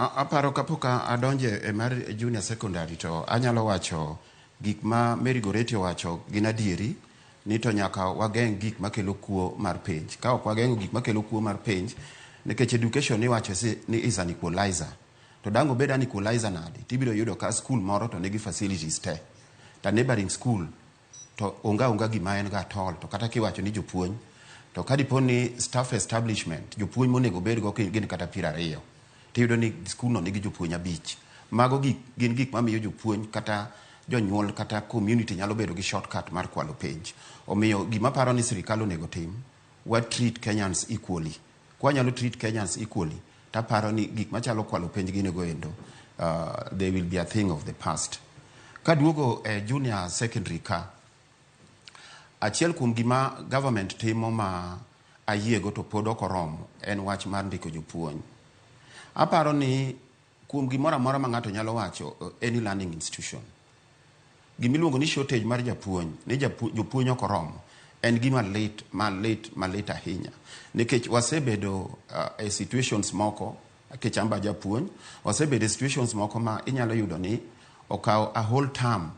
Aparo kapok adonjo e mar junior secondary to anyalo wacho gik ma Mary Goretti owacho gin adieri ni to nyaka wageng' gik makelo kuo mar penj. Ka ok wageng'o gik makelo kuo mar penj, nikech education iwacho ni is an equalizer. To dang' obed an equalizer nade? Tibiro yudo ka school moro to nigi facilities te. To neighboring school to onge aonga gima en go at all. To kata kiwacho ni jopuonj, to ka dipo ni staff establishment, jopuonj monego bedgo gin kata 20, tiyudo ni skul no nigi jopuonj 5. Mago gik, gin gik mamiyo jopuonj kata jonyuol kata community nyalo bedo gi shortcut mar kwalo penj. Omiyo gima paro ni sirikal onego tim, wa treat Kenyans equally. Kwanyalo treat Kenyans equally, taparo ni gik machalo kwalo penj gini go endo, they will be a thing of the past. Kaduogo e junior secondary ka, achiel kuom gima government timo ma ayiego to pod ok oromo en wach mar ndiko jopuonj. Aparo ni kuom gimoro amora ma ng'ato nyalo wacho, any learning institution, gimiluongo ni shortage mar japuonj, ni jopuonj ok oromo, en gima lit malit malit ahinya. Nikech wasebedo e situations moko, nikech an ba japuonj, wasebedo e situations moko ma inyalo yudo ni okawo a whole term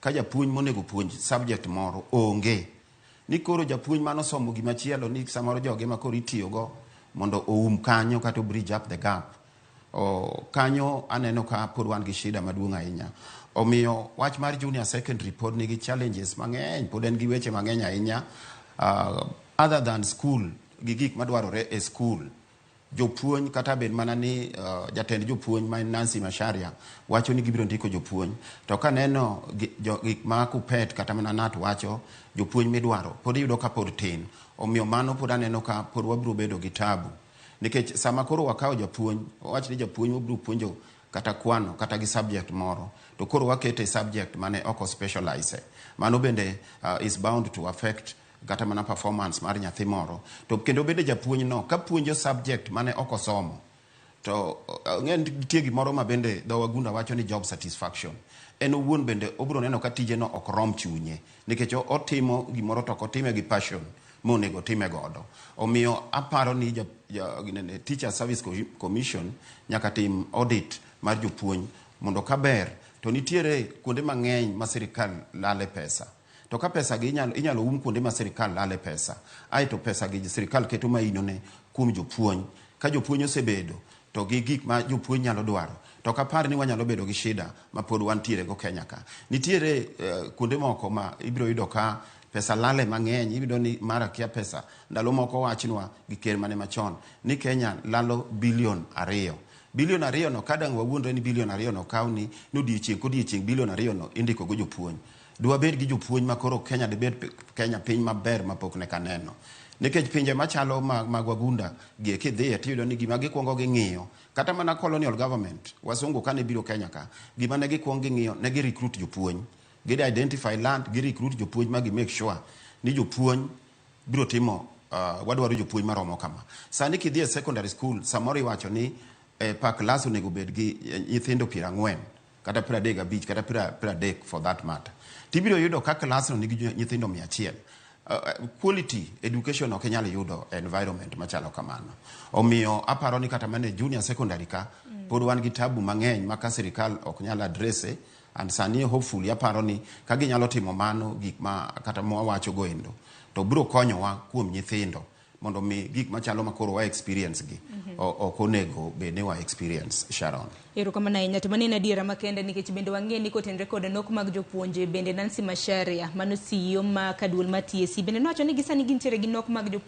ka japuonj monego puonj subject moro onge. Ni koro japuonj manosomo gimachielo ni samoro joge ma koro itiyogo mondo oum kanyo kata bridge up the gap. O, kanyo aneno ka pod wan gi shida maduong' ahinya. Omiyo wach mar junior secondary pod nigi challenges mang'eny, pod en gi weche mang'eny ahinya. Other than school gi gik madwarore e school, jopuonj kata bed mana ni jatend jopuonj ma en Nancy Macharia wacho ni gibiro ndiko jopuonj, to kaneno gik ma KUPPET kata mana KNUT wacho jopuonj midwaro pod iyudo ka pod tin. Omiyo mano pod aneno ka pod wabiro bedo gi tabu. Nikech sama koro wakawo japuonj, wawach ni japuonj mabiro puonjo kata kwano kata gi subject moro, to koro wakete e subject mane ok o specialize. Mano bende is bound to affect kata mana performance mar nyathi moro. To kendo bende japuonj no ka puonjo subject mane ok osomo, to ng'e nitie gimoro ma bende dho wagunda wacho ni job satisfaction. En owuon bende obiro neno ka tije no ok rom chunye, nikech otimo gimoro to ok otime gi passion monego otime godo. Omiyo aparo ni ginene, Teacher Service Commission nyaka tim audit mar jopuonj mondo kaber to nitiere kuonde mang'eny ma sirikal lale pesa. To ka pesa gi inyalo um kuonde ma sirikal lale pesa, aeto pesa gi sirikal keto maino ne kuom jopuonj. Ka jopuonj osebedo to gi gik ma jopuonj nyalo dwaro, to ok apar ni wanyalo bedo gi shida ma pod wantiere go Kenya ka. Nitiere kuonde moko ma ibiro yudo ka pesa lale mang'eny, iyudo ni mara kia pesa. Ndalo moko wachnwa gi ker mane machon ni Kenya lalo bilion 2. Bilion 2 no ka dang' wawuondre ni bilion 2 no kaw ni odiechieng' kodiechieng' bilion 2 no indiko go jopuonj. Dwabed gi jopuonj ma koro Kenya dibed Kenya piny maber mapok ne kaneno. Nikech pinje machalo mag wagunda gi kidhiye tiyudo ni gima gikuongo ging'iyo, kata mana colonial government, wasungu kane biro Kenya ka, gima ne gikuongo ging'iyo, ne gi recruit jopuonj. Gi identify land, gi recruit jopuonj ma gi make sure ni jopuonj biro timo, wadwaro jopuonj maromo kama. Sani kidhi e secondary school, samoro iwacho ni per class onego bed gi nyithindo 40 kata 35 kata 30 for that matter. Tibiro yudo ka class no nigi nyithindo 100. Quality education ok inyal yudo e environment machalo kamano. Omiyo aparo ni kata mana e junior secondary ka, pod wan gi tabu mang'eny ma ka sirikal ok nyal address and sani hopefully aparo ni ka ginyalo timo mano gik ma kata mwawacho go endo to biro konyowa kuom nyithindo mondo mi gik machalo ma koro wa experience gi ok onego bed ni wa experience, Sharon. Erokamano ahinya. To mano en adiera makende nikech bende wang'e ni kotenore kod nok mag jopuonje bende Nancy Macharia mano CEO ma kaduol mar TSC bende nowacho ni gisani gintiere gi nok mag jopuonje.